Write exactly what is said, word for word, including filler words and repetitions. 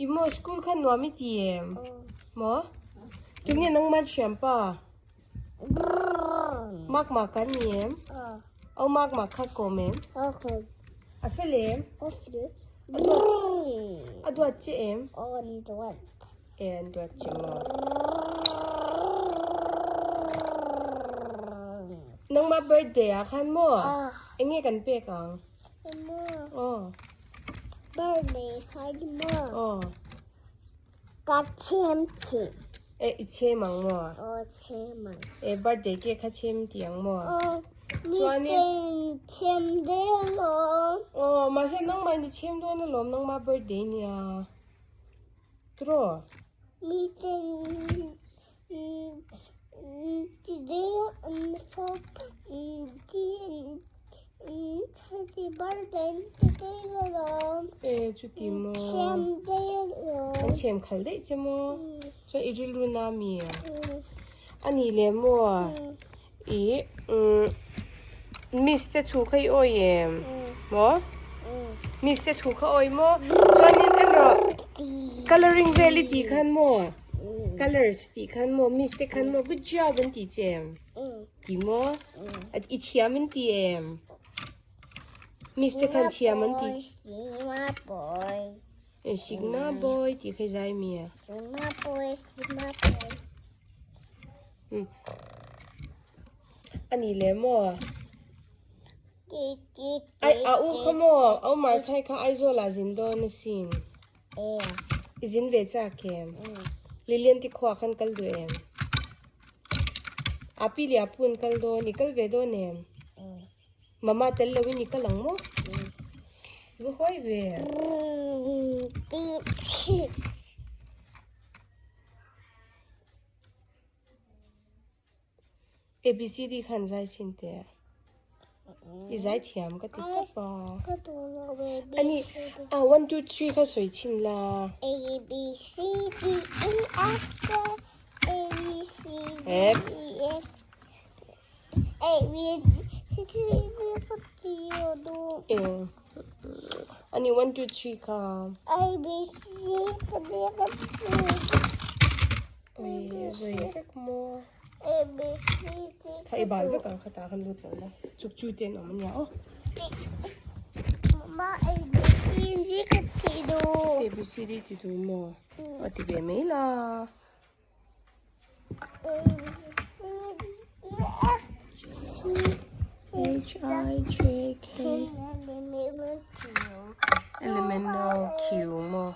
I maw school kha nuam ei ti em? Maw? Tuni nangma thiam pa? Mark ma kha ni em? O mark ma kha kawm em? A fel em? A dua, a dua chi em? E, a dua chi maw? Nangma birthday a khan maw? Ei nge kan pek ang? Maw? Birthday khan maw? Ka chem chi. E, i chem ang maw? O, chem ang. E, birthday cake kha chem ti ang maw? O, mi ten chem dei lo. O, masa nangma ni chem dona lom nangma birthday ni a. Tro. Mi ten, mm, mm, today, mm, for, mm, ti, mm, happy birthday today lo. E, chuti maw? Chem dei lo. An chem khal dei chi maw? Chu i rilru na mi a. Ani le maw? I, um, Miss te thu kha ei awi em? Maw? Miss te thu kha awi maw? Chuan in en rawh. Colouring vêl i ti khan maw? Colours ti khan maw? Miss te khan maw? Good job an ti chem. Ti maw? A, i thiam an ti em? Miss te khan thiam an ti. Sigma boy. E, Sigma boy ti kha ei zai mi a. Sigma boy, Sigma boy. Ani le maw? Ai, a u kha maw? A u mai thai kha Aizawl a zin dawn a sin. E. I zin ve cha kem? Lilian ti khua khan kal du em? A pi le a pu'n kal dawn, i kal ve dawn em? Mama tel lo in i kal ang maw? Vo hoi ve. A B C D khan zai sin te. I zai thiam ka ti ta pa. Ani, a, one, two, three kha soi chin la. A B C D E F G A B C D E F. A B C D kha ti do. Ani one, two, three kha. A B C D kha ti kha ti. Oi, zoi vek maw. A B C D. Kha i bal vek ang kha ta khan lut lo la. Chuk chu ten om nia o. Mama, A B C D kha ti do. A B C D ti do maw. A ti ve mai la. A B C D E F G H I J K L M N O Q maw.